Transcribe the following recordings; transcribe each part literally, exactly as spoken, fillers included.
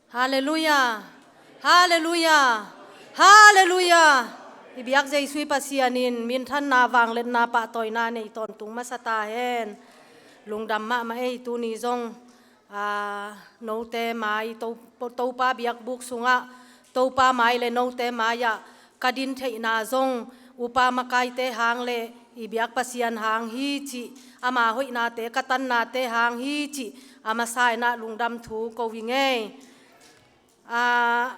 Halleluiah. Halleluiah. Halleluiah. I biak Jesuh i Pasian in minthanna, vangliatna, pahtawina nei tawntung masa ta hen. Lungdam mahmah ei. Tuni zong, aa, note mai, To, Topa biakbuk sungah, Topa mai le note mai-ah ka din theihna zong upa makaite hang le i biak Pasian hang hi cih, ama hoihnate, ka tannate hang hi cih a masa in ah lungdam thu ko hi ngei. Aa,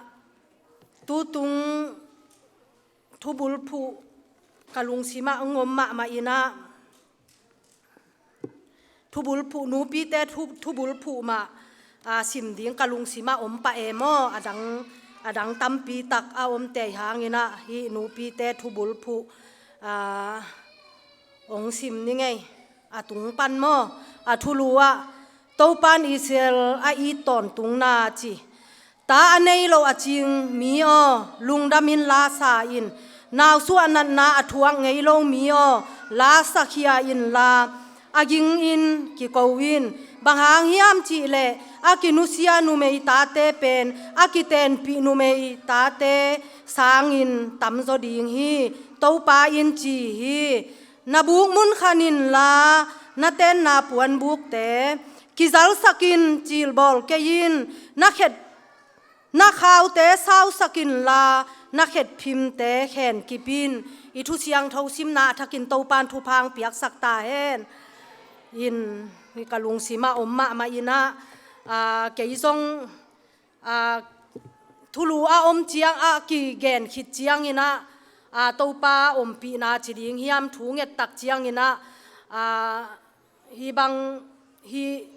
tutung thubulphuh ka lungsimah hong om mahmah in ah, thubulphuh, nupite thu, thubulphuh mah, aa, sim ding ka lungsimah om pah e maw. A dang, a dang tampi tak a om tei hang in ah hih nupite thubulphuh, aa, hong sim ni ngei. A tung pan maw, a thulu ah, Topa in Israel a it tawntungna ci. Ta a nei lo a cing mi aw, lungdam in la sa in. Nausuah natna a thuak ngei lo mi aw, la sakhia in la, a ging in kiko in. Bang hang hiam cih leh a kinusia numei tate pen a kitenpih numei tate sangin tamzaw ding hi, Topa in ci hi. Na buk mun khan in la, na tenna puanbukte kizalsak in, cilbawl kei in. Na khet, na khaute sausak in la, na khetphimte khen kip in. I thu siangtho simna a thakin Topa in thupha hong piaksak ta hen. In, hi ka lungsimah om mahmah in ah, aa, kei zong, aa, thulu a om ciang, a kigen khit ciangin ah, aa, Topa ompihna ci ding hiam, thu ngettak ciangin ah, aa, hih bang, hih,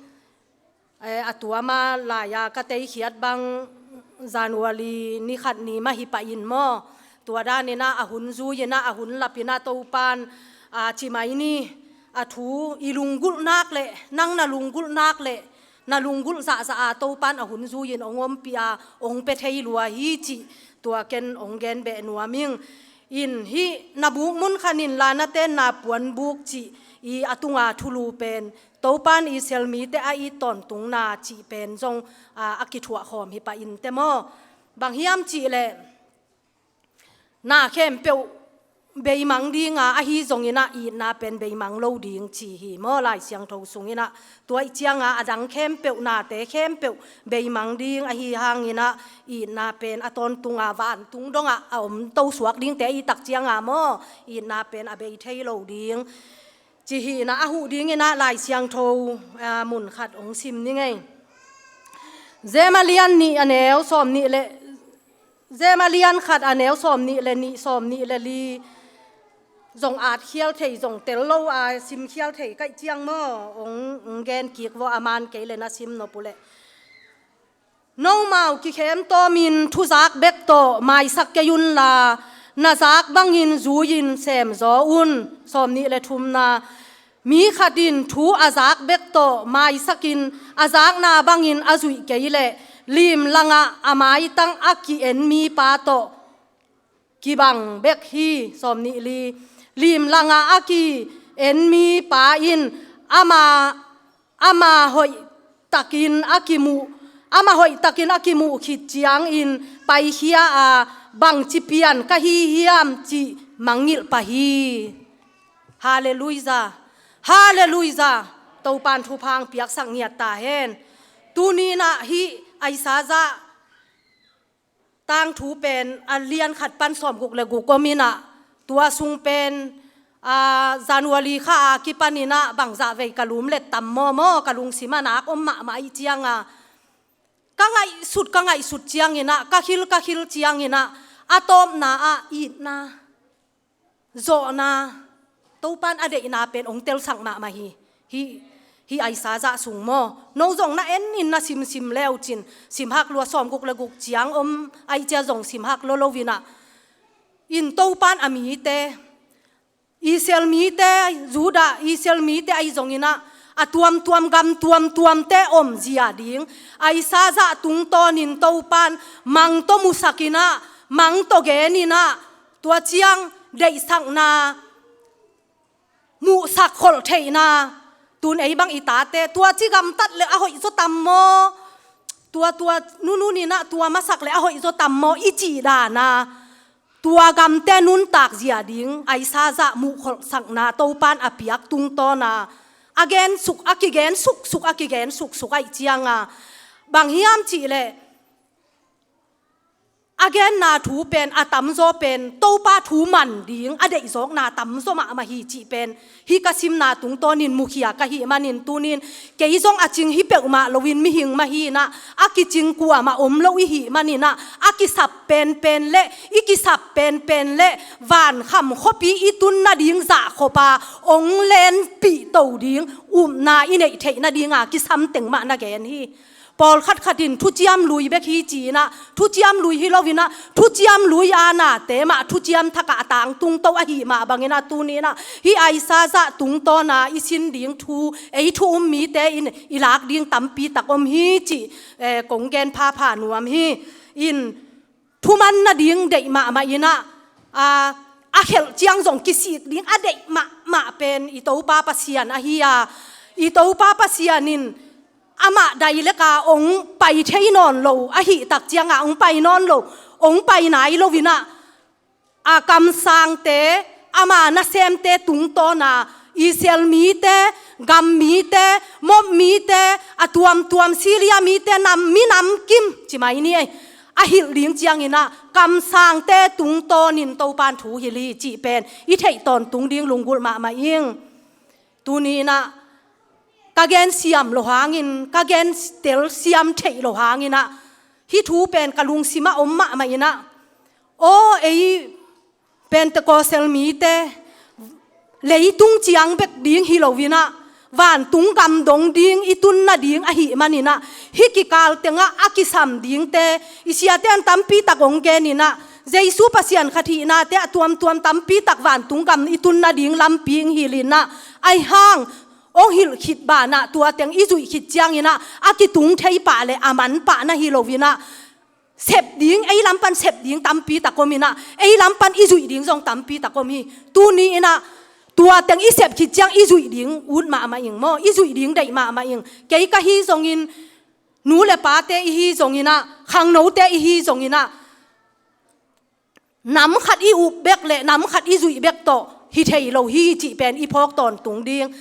eh, a tuama lai-a ka teikhiat bang January ni khat ni mah hi pah in maw. Tua dan in ah a hun zui in ah, a hun lap in ah Topa in, aa, ci mai ni, a thu i lunggulh nak leh, nang na lunggulh nak leh, na lunggulh zahzah a Topa in a hun zui in hong ompih a, hong pia thei lua hi cih tua ken hong gen beh nuam ing. In hih na buk mun khan in la, na tenna puanbuk cih i a tunga thulu pen Topa in Israel mite a it tawntungna cih pen zong, aa, a kithuah khawm hi pah in teh maw. Bang hiam cih leh, na khempeuh beimang ding a, ahi zongin ah itna pen beimang lo ding ci hi maw, Lai Siangtho sungin ah. Tua ih ciang a, a dang khempeuh, nate khempeuh beimang ding ahi hangin ah, itna pen a tawntung a, vantung dong ah a om tosuak dingte i tak ciang a maw, itna pen a bei thei lo ding ci hi in ah, a huh dingin ah Lai Siangtho, aa, mun khat hong sim ni ngei. Jem a lian nih a neu sawm nih le, Jem a lian khat a neu sawm nih le nih, sawm nih le li zong at khial thei, zong tel lo a sim khial thei ka ih ciang maw, hong, hong gen kik vua, a man kei le na sim nop uh leh. Nomau kikhem tawmin thuzak bek tawh maisak kei un la, na zak bangin zui-in semzaw un. Sawm nih le thumna, mi khat in thu a zak bek tawh maisakin a zakna bangin a zuih kei leh limlangah a maitang a ki-en mipa tawh kibang bek hi. Sawm nih li, limlangah a ki-en mipa in ama, ama hoih takin a kimuh, ama hoih takin a kimuh khit ciangin paikhia a, bangci pian ka hi hiam cih mangngilh pah hi. Halleluiah. Halleluiah. Topa in thupha hong piaksak ngiat ta hen. Tuni in ah hih Isaiah tangthu pen a lian khat pan sawmguk le guk om in ah, tua sung pen, aa, January kha a kipan in ah bangzah vei ka lum let tam maw maw, ka lungsim a nak om mahmah ih ciang a, ka ngaihsut, ka ngaihsut ciangin ah, ka khil, ka khil ciangin ah, a tawpna ah itna, zawhna, Topa in a deihna pen hong telsak mahmah hi. Hih, hih Isaiah sung maw, no zong na en in na simsim leucin, simhak lua, sawmguk le guk ciang om ahih ciang zong simhak lua lo in ah, in Topa in a mite, Israel mite, Judah Israel mite ahi zongin ah, a tuamtuam, gam tuamtuamte omzia ding Isaiah tungtawnin Topa in mang tawh musak in ah, mang tawh gen in ah, tua ciang deihsakna, muhsak kholh theihna, tun ei bang i tate tua ci gamtat le a hoih zaw tam maw? tua tua nunun in ah tua masak le a hoih zaw tam maw i cih dan a, tua gamte nuntak zia ding Isaiah muhkholhsakna Topan a piak tungtawn a, a gen suk, a kigen suksuk, a kigen suksuk ahih ciang a, bang hiam cih leh a genna thu pen a tamzaw pen Topa thu man ding a deihzawkna tamzaw mahmah hi cih pen hih ka simna tungtawnin mukhia ka hih manin tuni-in kei zong a cing hi peuhmah loin mihing mah hi-in ah, a kicing kuamah om lo i hih manin ah, a kisap penpen le i kisap penpen le vankham khuapi i tun nading zahkhop a ong lenpih to ding upna i neih theih nading a kisam teng mah na gen hi. Pawlkhat khat in thuciam lui bek hi ci-in ah, thuciam lui hi loin ah, thuciam lui a nate mah thuciam thak ah a tangtung to ahih mah bangin ah, tuni-in ah hih Isaiah tungtawn a i sin ding thu, ei thu um mite in i lak ding tampi tak om hi cih, eh, kong gen phapha nuam hi. In thuman nading deih mahmah in ah, a, a khelh ciang zong kisik ding a deih mahmah pen i Topa Pasian ahi a, i Topa Pasian in amah dailek a ong pai thei nawn lo ahih tak ciang a, ong pai nawn lo, ong pai nai loin ah, a kamsangte, ama nasemte tungtawn a, Israel mite, gam mite, Moab mite, a tuamtuam Syria mite, nam, minam kim ci mai ni ei, a hilh ding ciangin ah kamsangte tungtawnin Topan thu hilh hi cih pen i theih tawntung ding lunggulh mahmah ing. Tuni-in ah ka gen siam lo hangin, ka gen tel siam theih lo hangin ah, hih thu pen ka lungsim ah om mahmah in ah, aw, ei Pentecostal mite leitung ciang bek ding hi loin ah, vantung gam dong ding i tun nading ahih manin ah, hih kikal tengah a kisam dingte, i siate in tampi tak ong genin ah, Jesu Pasian khat hihnate a tuamtuam tampi tak vantung gam i tun nading lampi ong hilhin ah, ahi hang ong hilh khit banah tua teng i zuih khit ciangin ah, a kitung thei pah le a man pah na hi loin ah, sep ding, ei lam pan sep ding tampi tak om in ah, ei lam pan i zuih ding zong tampi tak om hi. Tuni-in ah tua teng i sep khit ciang i zuih ding ut mahmah ing maw, i zuih ding deih mahmah ing. Kei ka hi zongin, nu le pate i hi zongin ah, khangnote i hi zongin ah, nam khat i up bek le nam khat i zuih bek tawh hi thei lo hi cih pen i phawk tawntung ding.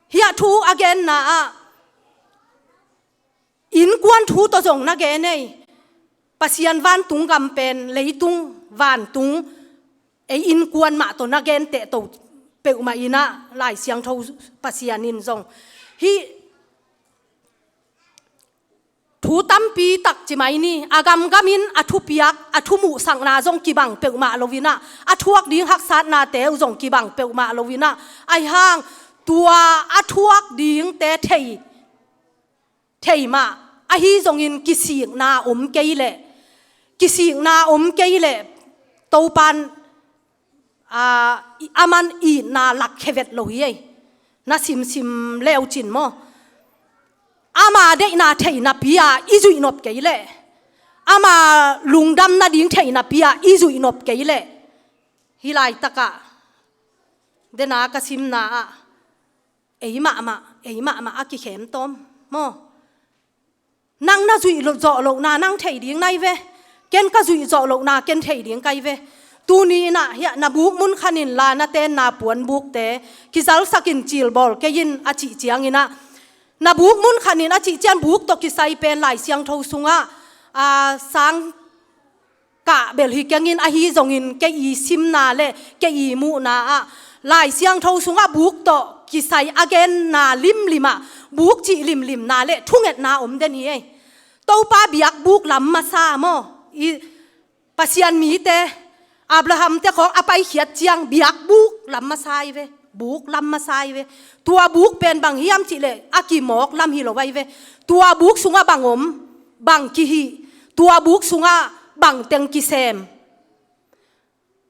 Hiah thu a genna ah innkuan thu tawh zong na gen ei. Pasian vantung gam pen leitung vantung ei innkuan mah tawh na gen tehto peuhmah in ah, Lai Siangtho Pasian in zong hih thu tampi tak ci mai ni, a gamgam in a thupiak, a thumuhsakna zong kibang peuhmah loin ah, a thuak ding haksatnate uh zong kibang peuhmah loin ah, ahi hang tua a thuak dingte thei, thei mah, ahi zongin kisikna om kei leh, kisikna om kei leh Topan, a, aman itna lakkhia vet lo hi ei. Na simsim leucin maw, ama deihna thei napi a i zuih nop kei leh, ama lungdam nading thei napi a i zuih nop kei leh, hih laitak ah dena ka simna ah, ei mahmah, ei mahmah a kikhem tawm maw. Nang na zuih lo, zawh lohna nang thei ding na hi ve. Ken ka zuih zawh lohna ken thei ding ka hi ve. Tuni-in ah hiah na buk mun khanin la na tenna puanbukte kizalsakin cilbawl kei in a cih ciangin ah, na buk mun khanin a cih ciang buk tawh kisai pen Lai Siangtho sungah, a, sang kah bel hi kengin, ahi zongin kei i simna le kei i muhna ah Lai Siangtho sungah buk tawh kisai a genna limlim ah, buk cih limlimna le thungetna om den hi ei. Topa biakbuk lam masa maw, i Pasian mite, Abraham te khawng a paikhiat ciang biakbuk lam masa hi ve. Buk lam masa hi ve. Tua buk pen bang hiam cih leh a kimawk lam hi lo ahi ve. Tua buk sungah bang om, bang kihih, tua buk sungah bang teng kisem.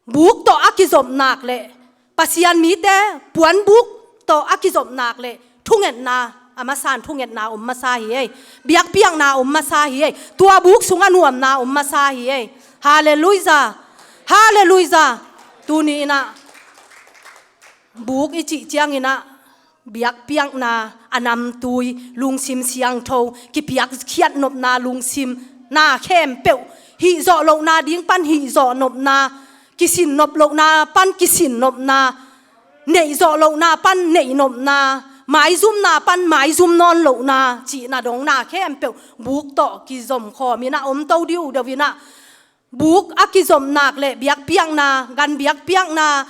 Buk tawh a kizop nak leh, Pasian mite puanbuk tawh a kizop nak leh thungetna a masa in, thungetna om masa hi ei. Biakpiakna om masa hi ei. Tua buk sungah nuamna om masa hi ei. Halleluijah. Halleluijah. Tuni-in ah buk i cih ciangin ah, biakpiakna, a namtui, lungsim siangtho, kipiakkhiat nopna, lungsim na khempeuh, hih zawh lohna ding pan hih zawh nopna, kisin nop lohna pan kisin nopna, neih zawh lohna pan neih nopna, maizumna pan maizum nawn lohna, cihna dongna khempeuh buk tawh kizom khawm in ah om to diudeu in ah, buk a kizom nak le biakpiakna, gan biakpiakna,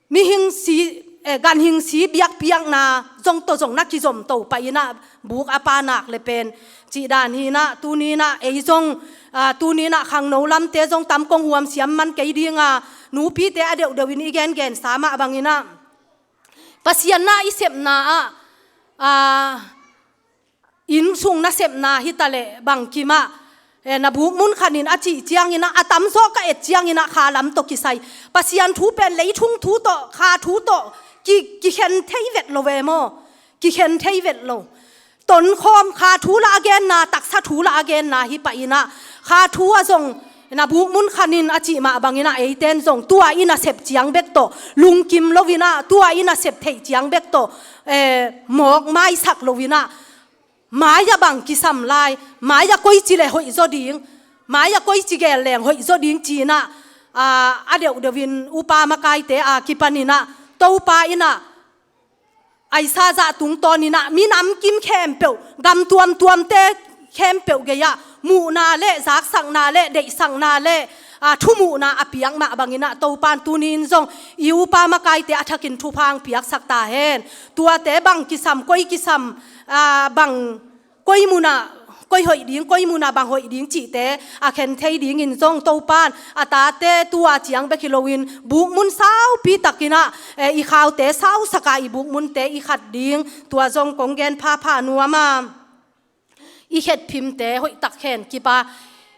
mihing si, eh, ganhing si biakpiakna zong tawh zong na kizom to pah in ah, buk a pa nak le pen cih dan hi in ah, tuni in ah ei zong, ah, tuni in ah khangno lamte zong tam kong huam siam man kei ding a, nupite a deuhdeuh in i gengensa mah bang in ah, Pasian na i sepna ah, ah, inn sung nasepna hi ta leh bangkim ah, eh, na buk mun khan in a cih ciangin ah, a tamzaw ka et ciangin ah kha lam tawh kisai, Pasian thu pen leithung thu tawh, kha thu tawh ki, kikhen thei vet lo ve maw? Kikhen thei vet lo. Tonkhawm, kha thu lah a genna, taksa thu lah a genna hi pah in ah, kha thu ah zong na buk mun khan in a cih mah bang in ah, eite in zong tua i nasep ciang bek tawh lungkim lo in ah, tua i nasep theih ciang bek tawh, eh, mawk maisak lo in ah, mai ah bang kisam lai, mai ah koici le hoih zaw ding, mai ah koici gel leng hoih zaw ding ci in ah, ah, a deuhdeuh in upa makaite a kipan in ah, Topa in ah Isaiah tungtawn in ah minam kim khempeuh, gam tuamtuamte khempeuh gei ah muhna le zaksakna le deihsakna le, ah, thumuhna a piak mah bang in ah, Topa in tuni in zong i upa makaite a thakin thupha hong piaksak ta hen. Tuate bang kisam, koi kisam, ah, bang koi mun ah, koi hoih ding, koi mun ah bang hoih ding cihte a khen thei dingin zong Topa in a tate tua ciang bek hi lo in, buk mun saupi tak in ah, eh, i khaute sausak a, i buk munte i khat ding, tua zong kong gen phapha nuam a, i khetphimte hoih tak khen kip a,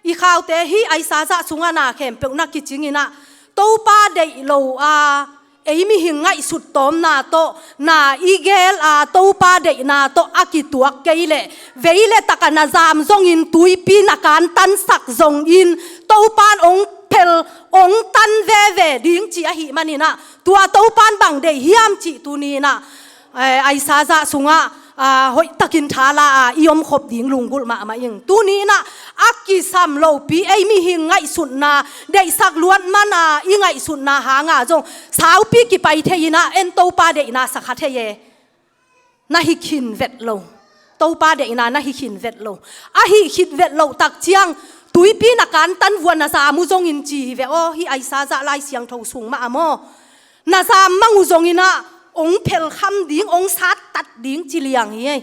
i khaute hih Isaiah sungah na khempeuh na kicing in ah, Topa deih lo a, ei mihing ngaihsut tawmna tawh na i gel a, Topa deihna tawh a kituak kei leh, vei le tak ah na zam zongin, tuipi na kantansak zongin, Topa in hong phel, hong tan veve ding ci ahih man in ah, tua Topa in bang deih hiam cih tuni in ah, eh, Isaiah sungah, ah, hoih takin thala a i omkhop ding lunggulh mahmah ing. Tuni in ah a kisam lopi, ei mihing ngaihsutna, deihsak luat man a i ngaihsutna hang a zong saupi kipai thei in ah, en Topa deihna sa kha thei e. Na hi khin vet lo. Topa deihna na hi khin vet lo. A hi khin vet loh tak ciang, tuipi na kantan vua na zam uh zongin ci hi ve aw, hih Isaiah Lai Siangtho sung mah a maw. Na zam mang uh zongin ah hong phelkham ding, hong sattat ding ci liang hi ei.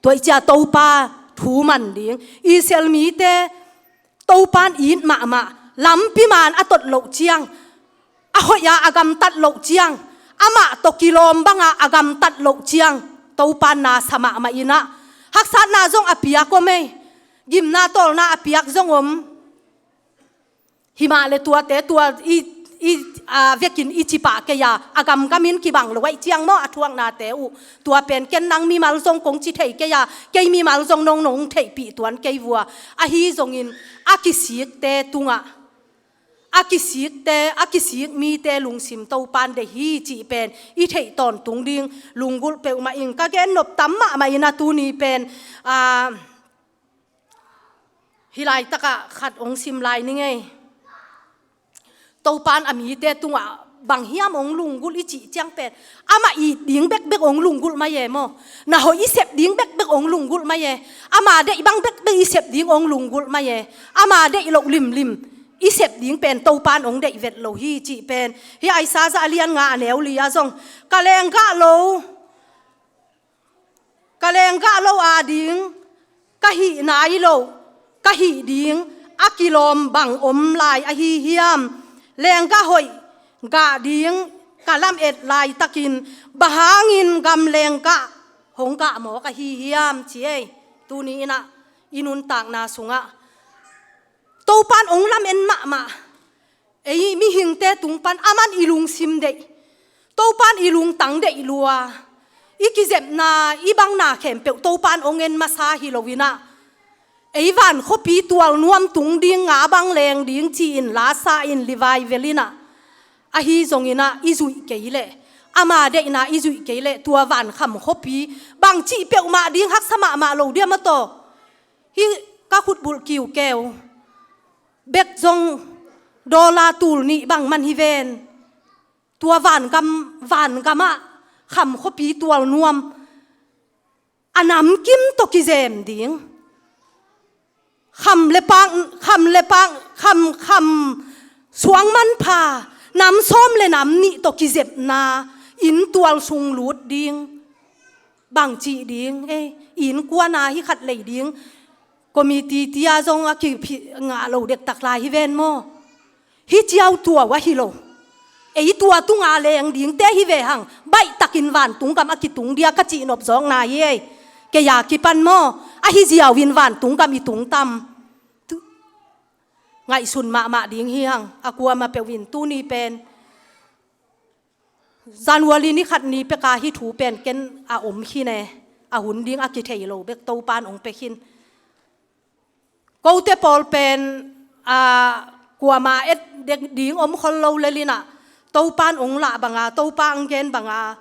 Tua i cia Topa thu man ding. Israel mite Topa in it mahmah, lampi man a tot loh ciang, a hoih a a gamtat loh ciang, amah tawh kilawm bang a a gamtat loh ciang, Topa in na sa mahmah in ah, haksatna zong a piak om ei. Gimna tawlna a piak zong om. Himah le tuate tua i, i, a, vekin i cipah kei a, a gamgam in kibang lo ahih ciang maw, a thuaknate uh. Tua pen ken nang mimal zong kong ci thei kei a, kei mimal zong nong nong theihpih tuan kei vua. Ahi zongin a kisikte tungah, a kisikte, a kisik mite lungsim Topa in deih hi cih pen i theih tawntung ding lunggulh peuhmah ing. Ka gen nop tam mahmah in a tuni pen, a, hih laitakah khat hong sim lai ning ei. Topa in a mite tungah bang hiam hong lunggulh i cih ciang pen, amah it ding bekbek hong lunggulh mai e maw. Na hoih i sep ding bekbek hong lunggulh mai e. Ama deih bang bekbek i sep ding hong lunggulh mai e. Ama deih loh limlim i sep ding pen Topa in hong deih vet lo hi cih pen, hih Isaiah a lian nga a neu li ah zong, ka lenggah lo, ka lenggah lo ading, ka hih nai loh, ka hih ding a kilawm bang om lai ahi hiam? Lenggah hoih gah ding ka lamet laitakin, bang hangin gam lenggah hong gah mawk ahi hiam, ci ei. Tuni in ah i nuntakna sungah Topa in hong lamen mahmah. Ei mihingte tung pan aman i lungsim deih, Topa in i lungtang deih lua, i kizepna, i bangna khempeuh Topa in hong en masa hi lo in ah, ei van khuapi tual nuam tung ding, nga bang leng ding ci-in lasa in livai vel in ah, ahi zongin ah i zuih kei leh, Ama deihna i zuih kei leh tua vankham khuapi bangcih peuhmah ding haksa mahmah lo dia maw taw. Hih ka khutbulh kiukeu bek zong dollar tul nih bang man hi ven. Tua vangam, vangamah kham khuapi tual nuam a namkim tawh kizem ding. Kham le pak, kham le pak, kham, kham suang manpha nam sawm le nam nih tawh kizepna inn tual sung lut ding. Bangcih ding, eh, innkuana hi khat lei ding. Committee tia zong a kiphi ngah lo dektak lai hi ven maw. Hih ciau tuau ahi lo. Ei tua tunga leng dingte hi ve hang. Baihtakin vantung gam a kitung dia ka cih nopzawkna hi ei. Kei a kipan maw. Ahi ziau in vantung gam i tung tam. Tu, ngaihsun mahmah ding hi hang. A kuamah peuh in tuni pen January ni khat ni peka hih thu pen ken a om khin e. A hun ding a kithei lo bek Topan ong pia khin. Kote pawl pen, a, kuama et dek ding om khol lo lel in ah, Topan ong lah banga, Topa ong gen banga,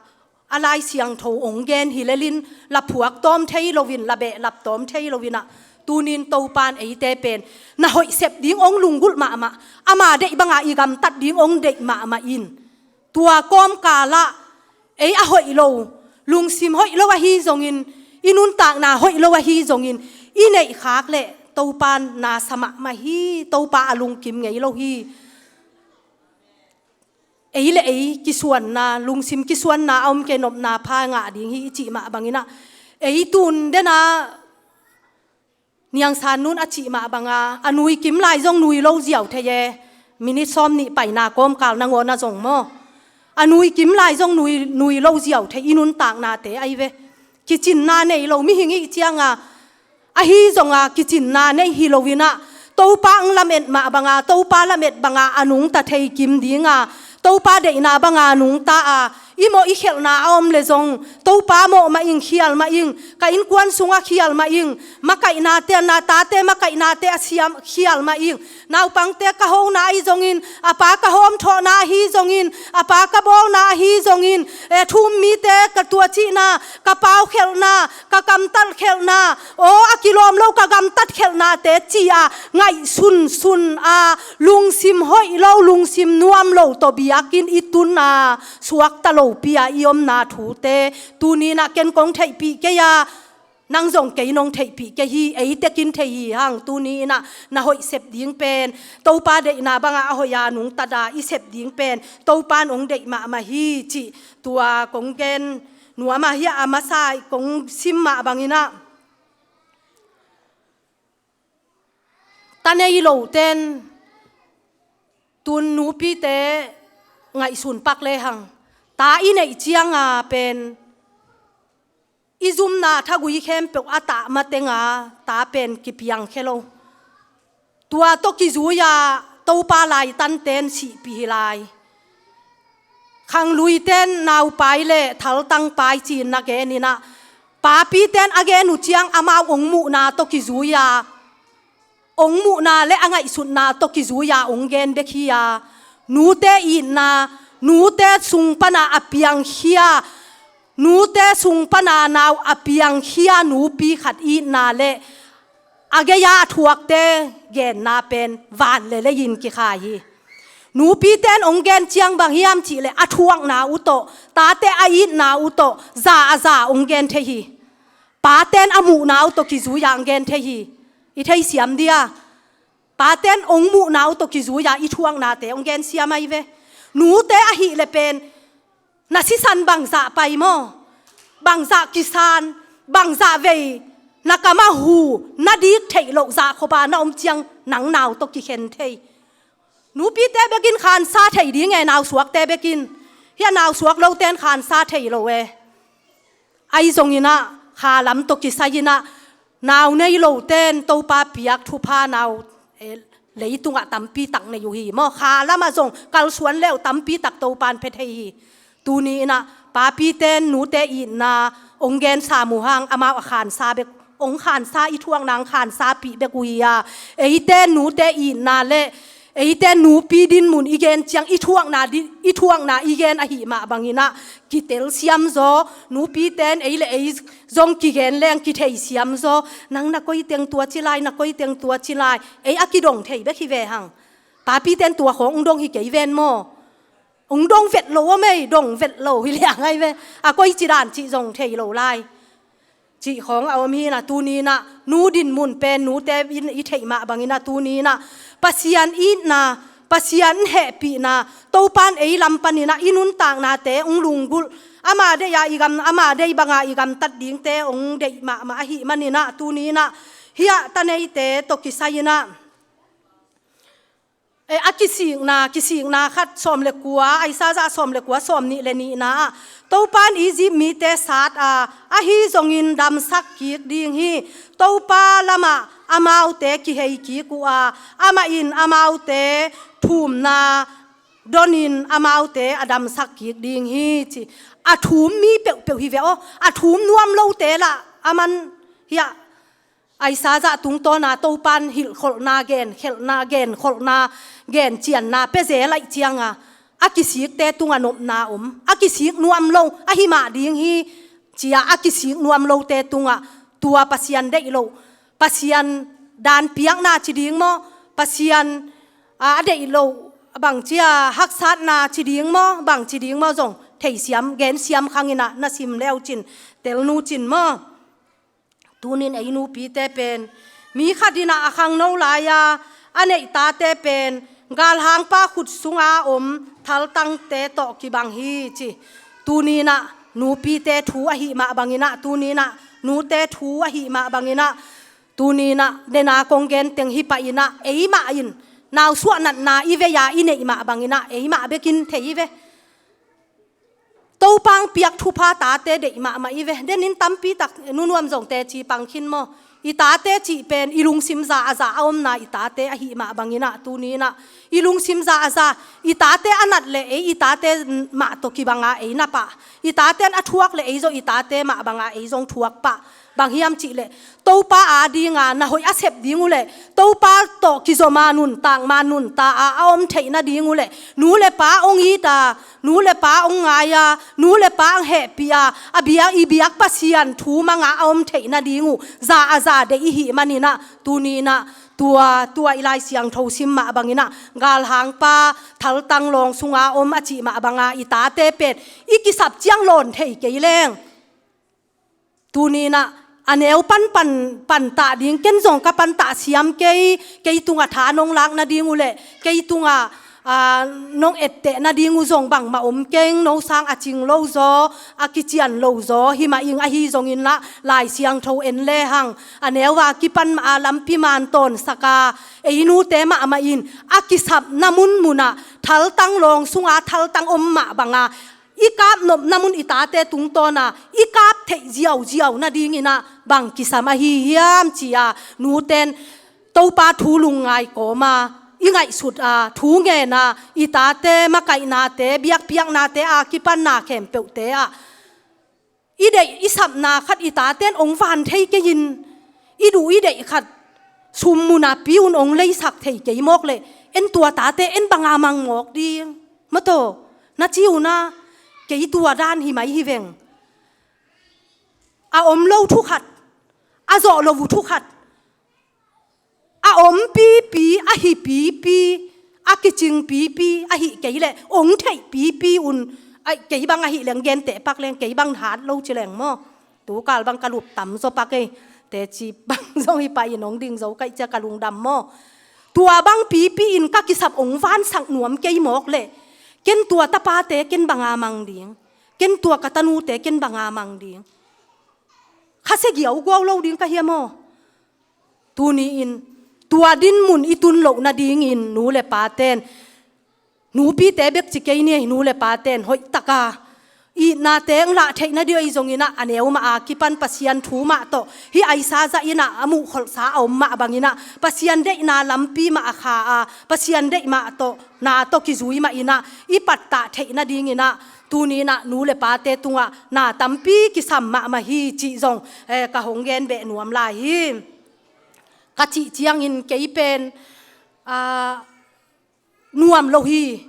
a Lai Siangtho ong gen hi lel in, la phuak tawm thei lo in, la behlap tawm thei lo in ah, tunin Topan eite pen na hoih sep ding ong lunggulh mahmah, ama deih banga i gamtat ding ong deih mahmah in. Tua kawmkalah ei a hoih lo, lungsim hoih lo ahi zongin, i nuntakna hoih lo ahi zongin, i neihkhak leh Topan na sa mahmah hi. Topa a lungkim ngei lo hi. Ei le ei kisuanna, lungsim kisuanna a om kei, nopna pha ngah ding hi i cih mah bangin ah, ei tun den ah Niang San Nun a cih mah banga, a nui kim lai zong nui lo ziau thei e. Minute sawm nih paina kawmkal nangawn ah zong maw. A nui kim lai zong nui, nui lo ziau thei i nuntaknate ahi ve. Kicinna nei lo mihing i hih cianga, ahi zonga kicinna nei hi lo in ah, Topa ang lamet mah banga, Topa lamet banga a nungta thei kim dinga, Topa deihna banga nungta a, i mawh i khelhna a om le zong, Topa mawh mah ing, khial mah ing, ka innkuan sungah khial mah ing, makaihnate, na tate makaihnate a siam, khial mah ing, naupangte ka hona ahi zongin, a pa ka hawmthawhna ahi zongin, a pa ka bawlna ahi zongin, e, thu-um mite ka tuacihna, ka paukhelhna, ka kamtalkhelhna, aw, a kilawm lo ka gamtatkhelhnate ci-a ngaihsunsun a, lungsim hoih lo, lungsim nuam lo tawh biakinn i tun a, suakta lopi-a i omna thute, tuni-in ah ken kong theihpih kei a, nang zong kei nong theihpih kei hi, ei tekin thei hi hang, tuni-in ah na hoih sep ding pen, Topa deihna banga a hoih a nungtata i sep ding pen, Topan ong deih mahmah hi cih, tua kong gen nuam a, hi a masa kong sim mah bangin ah, ta nei loten tun nupite ngaihsun pak lehang, ta i neih cianga pen i zumna thagui khempeuh a tah matenga ta pen kipiangkhia lo. Tua tawh kizui-a Topa laitanten sihpih hi lai. Khangluiten naupai le thaltangpai ci-in na genin ah, papiten a gen uh ciang amau ong muhna tawh kizui-a, ong muhna le a ngaihsutna tawh kizui-a ong gen bek hi-a, nute itna, nute sung pana a piangkhia, nute sung pana nau a piangkhia nupi khat itna le a gei-a a thuakte genna pen van le lei-in kikhai hi. Nupiten ong gen ciang bang hiam cihleh a thuakna uh tawh, tate a itna uh tawh, za a za ong gen thei hi. Paten a muhna uh tawh kizui-a ong gen thei hi. I theisiam dia? Paten ong muhna uh tawh kizui-a i thuaknate ong gensiam ahi ve. Nute ahih leh pen na sisan bangzah pai maw, bangzah kisan, bangzah vei, na kamah hu, na dik theih loh zah khop a na om ciang nang nau tawh kikhen thei. Nupite bekin khansa thei ding e, nausuakte bekin. Hia nausuak loten khansa thei lo e. Ahi zongin ah, kha lam tawh kisai-in ah, nau nei loten Topa piak thupha nau, eh, leitungah tampi tak nei uh hi maw. Kha lamah zong kalsuan le uh tampi tak Topan pia thei hi. Tuni-in ah, papiten nute itna ong gensa mu hang, amau a khansa bek, ong khansa, i thuakna ong khansapih bek uh hi-a, eite nute itna le Eite nupi dinmun i gen ciang i thuakna, di, i thuakna i gen ahih mah banginah kitelsiam zaw, nupite in ei le ei zong kigen leng kithei siam zaw. Nang na koi teng tua ci lai, na koi teng tua ci lai. Ei a kidong thei bek hi ve hang. Papite in tua khawng ung dong hi kei ven maw? Ung dong vet lo om ei, dong vet lo hi liang ai ve. A koi ci dan cih zong thei lo lai. Cih khawng a om hi inah tuni inah nu dinmun pen nute in i theih mah banginah tuni inah Pasian itna, Pasian hehpihna, Topa in ei lam paninah i nuntaknate ung lunggulh, ama deih a i gam, ama deih banga i gamtat dingte ung deih mahmah ahih maninah tuni inah hiah taneite tawh kisai inah, eh, a kisikna, kisikna khat sawm le kua, Isaiah sawm le kua, sawm nih le nihna ah, Topa in Egypt mite sat a, ahi zongin damsak kik ding hi. Topa lamah amaute kihei kik uh a, amah in amaute thumna donin amaute a damsak kik ding hi ci. A thum mi peuhpeuh hi ve aw, a thum nuam lote lah a man hiah Isaiah tungtawna Topa in hilhkholhna, genkhelhna, genkholhna, gencianna pia zel aih cianga a kisikte tungah nopna om, a kisik nuam lo ahi mah ding hi. Cia a kisik nuam lote tungah tua Pasian deih loh, Pasian dan piakna ci ding maw, Pasian a deih loh bangcia haksatna ci ding maw, bang ci ding maw zong theisiam, gensiam khanginah na sim leucin telnu cin maw? Tunin ei nupite pen mi khat inah a khangno lai-a a neih tate pen galhangpa khut sunga om thaltangte tawh kibang hi ci. Tuninah nupite thu ahih mah banginah, tuninah nute thu ahih mah banginah, tuninah dena kong gen teng hi pah inah ei mah in nausuah natna i vei-a i neih mah banginah ei mah bekin thei i ve. Topa hong piak thupha tate deih mahmah i ve. Denin tampi tak nunuam zong teci pang khin maw? I tate cih pen i lungsim za a za a omna i tate ahih mah banginah tuninah i lungsim za a za, i tate a nat le ei i tate mah tawh kibanga ei na pah, i tate in a thuak le ei zong i tate mah banga ei zong thuak pah. Bang hiam cihleh Topa adinga na hoih a sep ding uhleh Topa tawh kizoma nuntak ma nunta a a om theih nading uhleh nu le pa hong it a, nu le pa hong ngai a, nu le pa hong hehpih a, a biak, i biak Pasian thu manga a om theih nading uh za a za deih i hih maninah tuninah tua, tua i Lai Siangtho sim mah banginah galhangpa thaltang lawng sunga om a cih mah banga i tate pen i kisap ciang lawn thei kei leng. Tuninah a neu pan pan pantah ding, ken zong ka pantah siam kei, kei tungah tha nong lak nading uhleh kei tungah, aa, nong etteh nading uh zong bangmah om keng, no sang a cing lo zaw, a kician lo zaw hi mah ing. Ahi zongin lah Lai Siangtho en lehang a neu a kipan mah a lampi man tawnsak a, ei nute mahmah in a kisapna munmunah thaltang lawng sunga thaltang om mah banga i kap nopna mun i tate tungtawna i kap theih ziauziau nadinginah bang kisam ahi hiam ci-a nuten Topa thu lungngai kawma i ngaihsut a, thu ngen a, i tate makaihnate, biakpiaknate a kipanna khempeuhte ah i deih i sapna khat i taten hong van thei kei in, i duh i deih khat sum muna pi un hong leisak thei kei mawk leh en tua tate en banga mang mawk ding. Mataw, na ci una, kei tua dan hi mai hi veng. A om lo thu khat, a zawh lo uh thu khat, a om pipi, a hi pipi, a kicing pipi, a hi kei leh hong theih pipi un. Ai, kei bang a hi leng genteh pak leng, kei bang hat lo ci leng maw? Tukal bang ka lup tam zaw pak ei. Teci bang zong hi pah in hong ding zo kaih cia ka lungdam maw? Tua bang pipi in ka kisap hong vansak nuam kei mawk leh ken tua tapate ken banga mang ding, ken tua ka tanute ken banga mang ding. Khasia giauguau lo ding ka hia maw? Tuni-in tua dinmun i tun loh nadingin nu le paten, nupite bek ci kei ni ei, nu le paten hoihtaka itnate hong lah theih nading ahi zonginah a neu mah a kipan Pasian thu mah tawh, hih Isaiah inah a muhkholhsa a om mah banginah Pasian deihna lampi mah a kha a, Pasian deih mah tawh na tawh kizui mah inah i pattah theih nadinginah tuninah nu le pate tungah na tampi kisam mahmah hi cih zong, eh, ka hong gen beh nuam lai hi. Ka cih ciangin kei pen, ah, nuam lo hi.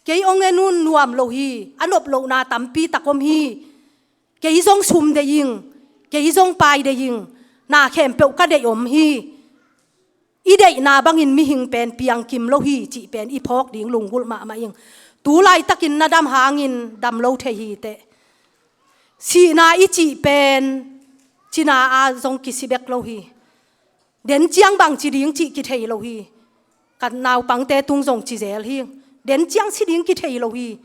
Kei ong en un nuam lo hi. A nop lohna tampi tak om hi. Kei zong sum deih ing, kei zong pai deih ing, na khempeuh ka deih om hi. I deihna bangin mihing pen piangkim lo hi cih pen i phawk ding lunggulh mahmah ing. Tu laitakin na dam hangin dam lo thei hi teh. Sihna i cih pen cina a zong kisi bek lo hi. Den ciang bang ci ding cih kithei lo hi. Ka naupangte tung zong ci zel hi. Den ciang si ding kithei lo hi.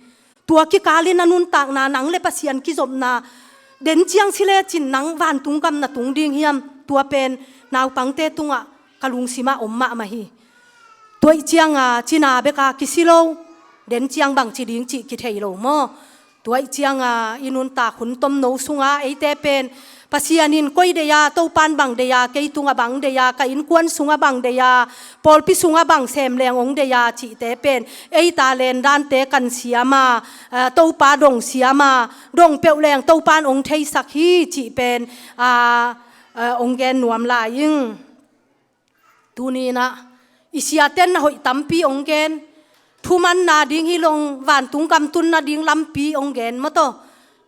Tua kikalin a nuntakna nang le Pasian kizopna den ciang si lecin nang vantung gam na tung ding hiam? Tua pen naupangte tungah ka lungsimah om mahmah hi. Tua ih cianga cina beka kisi lo, den ciang bang ci ding cih kithei lo maw? Tua ih cianga i nuntak hun tomno sunga eite pen Pasian in koi deih a, Topan bang deih a, kei tungah bang deih a, ka innkuan sungah bang deih a, pawlpi sungah bang sem leng ong deih a cihte pen ei talent dante kan siam a, a, Topa dong siam a, dong peuh leng Topan ong theisak hi cih pen, a, a, ong gen nuam lai ing. Tuni inah i siaten na hoih tampi ong gen. Thumanna ding hi long vantung gam tunna ding lampi ong gen maw taw.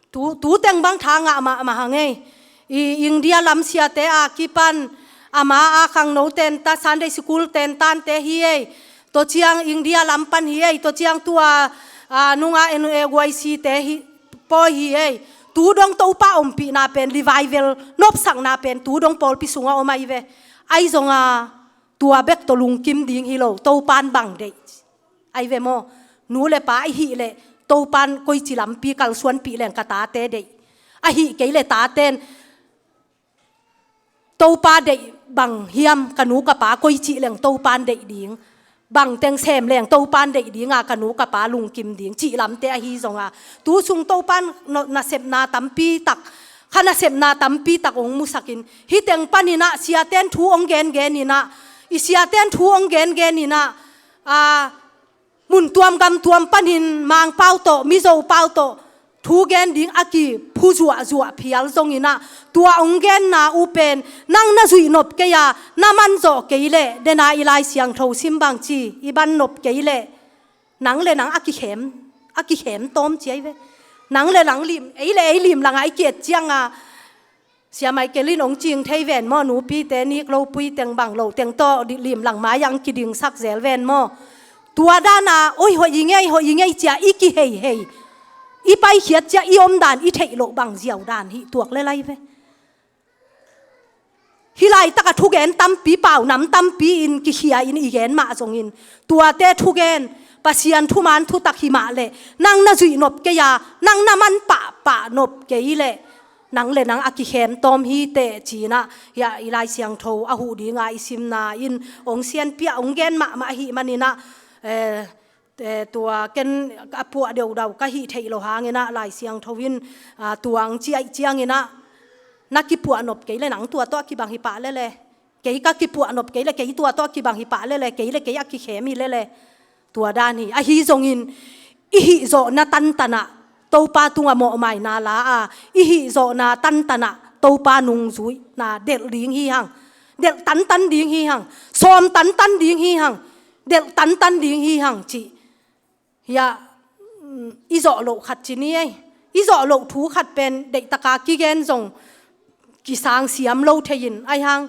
Tu, tu teng bang tha ngah mahmah hang ei. I India lam siate a kipan ama a khangno tenta Sunday school tentante hi ei. Tua ciang India lam pan hi ei. Tua ciang tua, a, nunga N A Y C te hi, pawi hi ei. Tu dong Topa ompihna pen revival nopsakna pen tu dong pawlpi sunga om ahi ve. Ahi zonga tua bek tawh lungkim ding hi lo, Topan bang deih. Ahi ve maw? Nu le pa i hih leh Topan koici lampi kalsuanpih leng ka tate deih. Ahih kei leh taten Topa deih bang hiam, ka nu ka pa koici leng Topan deih ding. Bang teng sem leng Topan deih dinga ka nu ka pa lungkim ding cih lamte ahi zonga tu sung Topan no, nasepna tampi tak, kha nasepna tampi tak ong musakin. Hih teng paninah siaten thu ong gengen inah, i siaten thu ong gengen inah, a, mun tuam gam tuam panin Mangpau tawh, Mizo pau tawh thu gen ding a kiphu zuahzuah phial zonginah tua ong genna uh pen nang na zuih nop kei a, na man zawh kei leh, dena i Lai Siangtho sim bang ci, i ban nop kei leh nang le nang a kikhem, a kikhem tawm ci ahi ve. Nang le nang lim, ei le ei lim langah i kiet cianga Sia Michael in ong cing thei ven maw, nupite nik lo pui teng bang lo teng tawh di-, lim lang mai-ah ong kidingsak zel ven maw. Tua dana, oi, hoih i ngei, hoih i ngei cia i kiheihei, i paikhiat cia i omdan i theih loh bang ziau dan hih tuak le lai ve. Hih laitaka thugen tampi, paunam tampi in kikhia in i gen mah zongin tuate thugen, Pasian thuman thutak hi mah leh nang na zuih nop kei a, nang na man pahpah nop kei leh nang le nang a kikhem tawm hi teh cinah, hiah i Lai Siangtho a huh dinga i simna in ong sianpiah ong gen mahmah ahih maninah, eh, eh, tua ken a puah deudau ka hih theih loh hanginah Lai Siangtho in, ah, tua ong ciah cianginah na kipuah nop kei le nang tua tawh a kibang hi pah lele. Kei ka kipuah nop kei le kei tua tawh a kibang hi pah lele, kei le kei a kikhem hi lele. Tua dan hi. Ahi zongin i hihzawhna tantanah Topa tungah mawhmaina la a, i hihzawhna tantanah Topa nungzuihna delh ding hi hang. Delh tantan ding hi hang. Sawm tantan ding hi hang. Delh tantan ding hi hang cih. Hiah, mm, i zawh loh khat ci ni ei. I zawh loh thu khat pen deihtaka kigen zong kisang siam lo thei-in, ahi hang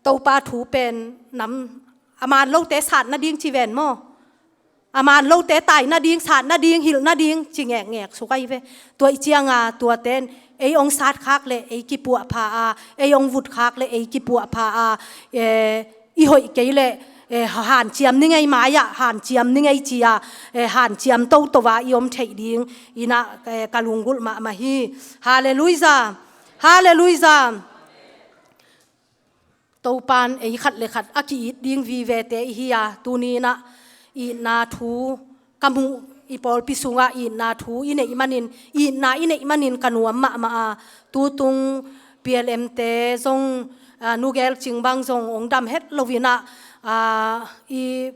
Topa thu pen nam a man lote sat nading ci ven maw. A man lote tai nading, sat nading, hilh nading ci ngekngek suk ahi ve. Tua ih cianga tuaten ei ong sat khak le ei kipuah pha a, ei ong vut khak le ei kipuah pha a, eh, i hoih kei leh, eh, hanciam ni ngei mai-ah, hanciam ni ngei ci-a, eh, hanciam toto a i om theih ding inah, eh, ka lunggulh mahmah hi. Halleluijah. Halleluijah. Topan ei khat le khat a ki-it ding vivete i hi a, tuni inah itna thu ka muh, i pawlpi sungah itna thu i neih manin, itna i neih manin ka nuam mahmah a, tutung P L M te zong, a, nugel cing bang zong ong dam het loinah, a, i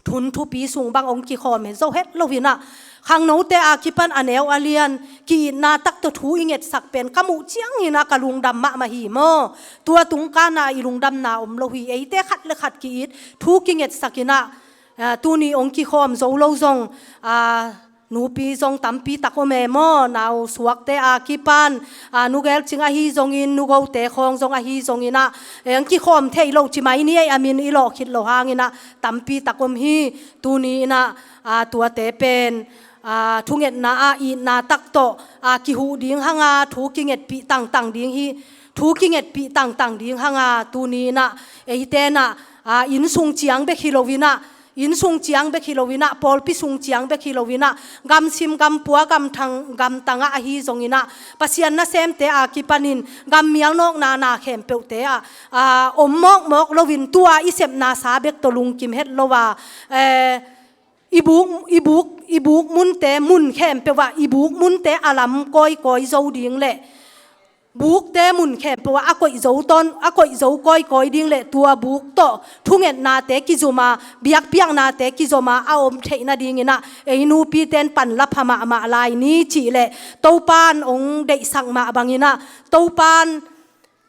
thun thupi sung bang ong kikhawm het zo het loinah, khangnote a kipan a neu a lian ki-itna tak tawh thu i ngetsak pen ka muh cianginah ka lungdam mahmah hi maw. Tua tungkana i lungdamna om lo hi, eite khat le khat ki-it thu kingetsakinah, Aa, tuni ong kikhawm zo lo zong, aa, nupi zong tampi tak om e maw, nau suakte a kipan, aa, nugel cing ahi zongin, nugote khawng zong ahi zongin ah, eng kikhawm thei lo ci mai ni ei, a min i lawh khit lo hangin ah tampi tak om hi. Tuni in ah, aa, tuate pen, aa, thungetna ah itna tak tawh, aa, kihuh ding hanga thu kingetpih tangtang ding hi. Thu kingetpih tangtang ding hanga tuni in ah, eite in ah, aa, inn sung ciang bek hi lo in ah, inn sung ciang bek hi lo in ah, pawlpi sung ciang bek hi lo in ah, gamsim gampua gamthang gamtang ah ahi zongin ah, Pasian nasemte a kipanin gammial nawkna na khempeuhte ah, aa, om mawkmawk loin tua i sepna sa bek tawh lungkim het lo a, ee, i buk, i buk, i buk munte mun khempeuh ah, i buk munte a lam kawikawi zo ding le bukte mun khempeuh ah a koih zo tawn, a koih zo kawikawi ding le tua buk tawh thungetnate kizom a, biakpiaknate kizom a, a om theih nadingin ah ei nupite in pan la pha mahmah lai ni cih leh Topan ong deihsak mah bangin ah, Topan,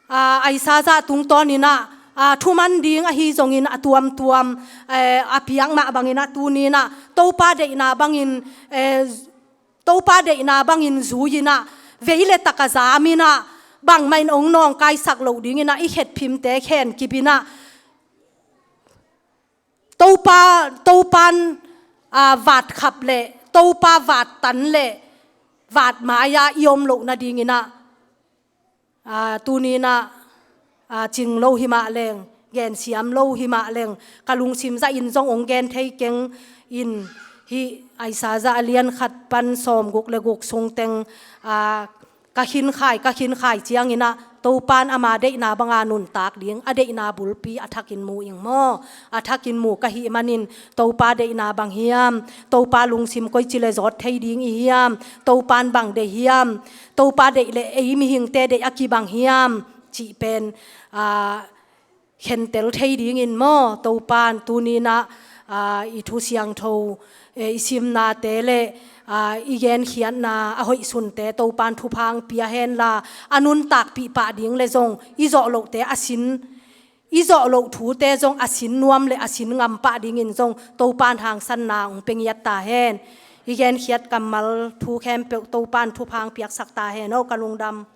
aa, Isaiah tungtawnin ah, aa, thuman ding ahi zongin a tuamtuam, ee, a piak mah bangin ah tuni in ah Topa deihna bangin, ee, Topa deihna bangin zui in ah, vei le tak a zam in ah, bangmah in ong nawngkaisak loh dingin ah i khetphimte khen kip in ah, Topa, Topan, aa, vatkhap le Topa vattan le vatmai-a i om loh nadingin ah, aa, tuni in ah, aa, cing lo hi mah leng, gensiam lo hi mah leng, ka lungsim zahin zong ong gen thei keng in, hih Isaiah a lian khat pan sawmguk le guk sung teng, aa, ka khinkhai, ka khinkhai ciangin ah Topan ama deihna banga nuntak ding, a deihna bulpi a thakin mu ing maw? A thakin mu ka hih manin, Topa deihna bang hiam? Topa lungsim koici le zawt thei ding i hiam? Topan bang deih hiam? Topa deih le ei mihingte deih a kibang hiam? Cih pen, aa, khentel thei dingin maw, Topan tuni in ah, aa, i thu siangtho, ee, i simnate le, aa, i genkhiatna a hoihsunte Topan thupha ong pia hen la, a nuntakpih pah ding le zong i zawh lohte a sin, i zawh loh thute zong a sin nuam le a sin ngam pah dingin zong Topan hangsanna ong pia ngiat ta hen. I genkhiat kammal thu khempeuh Topan thupha ong piaksak ta hen aw, ka lungdam.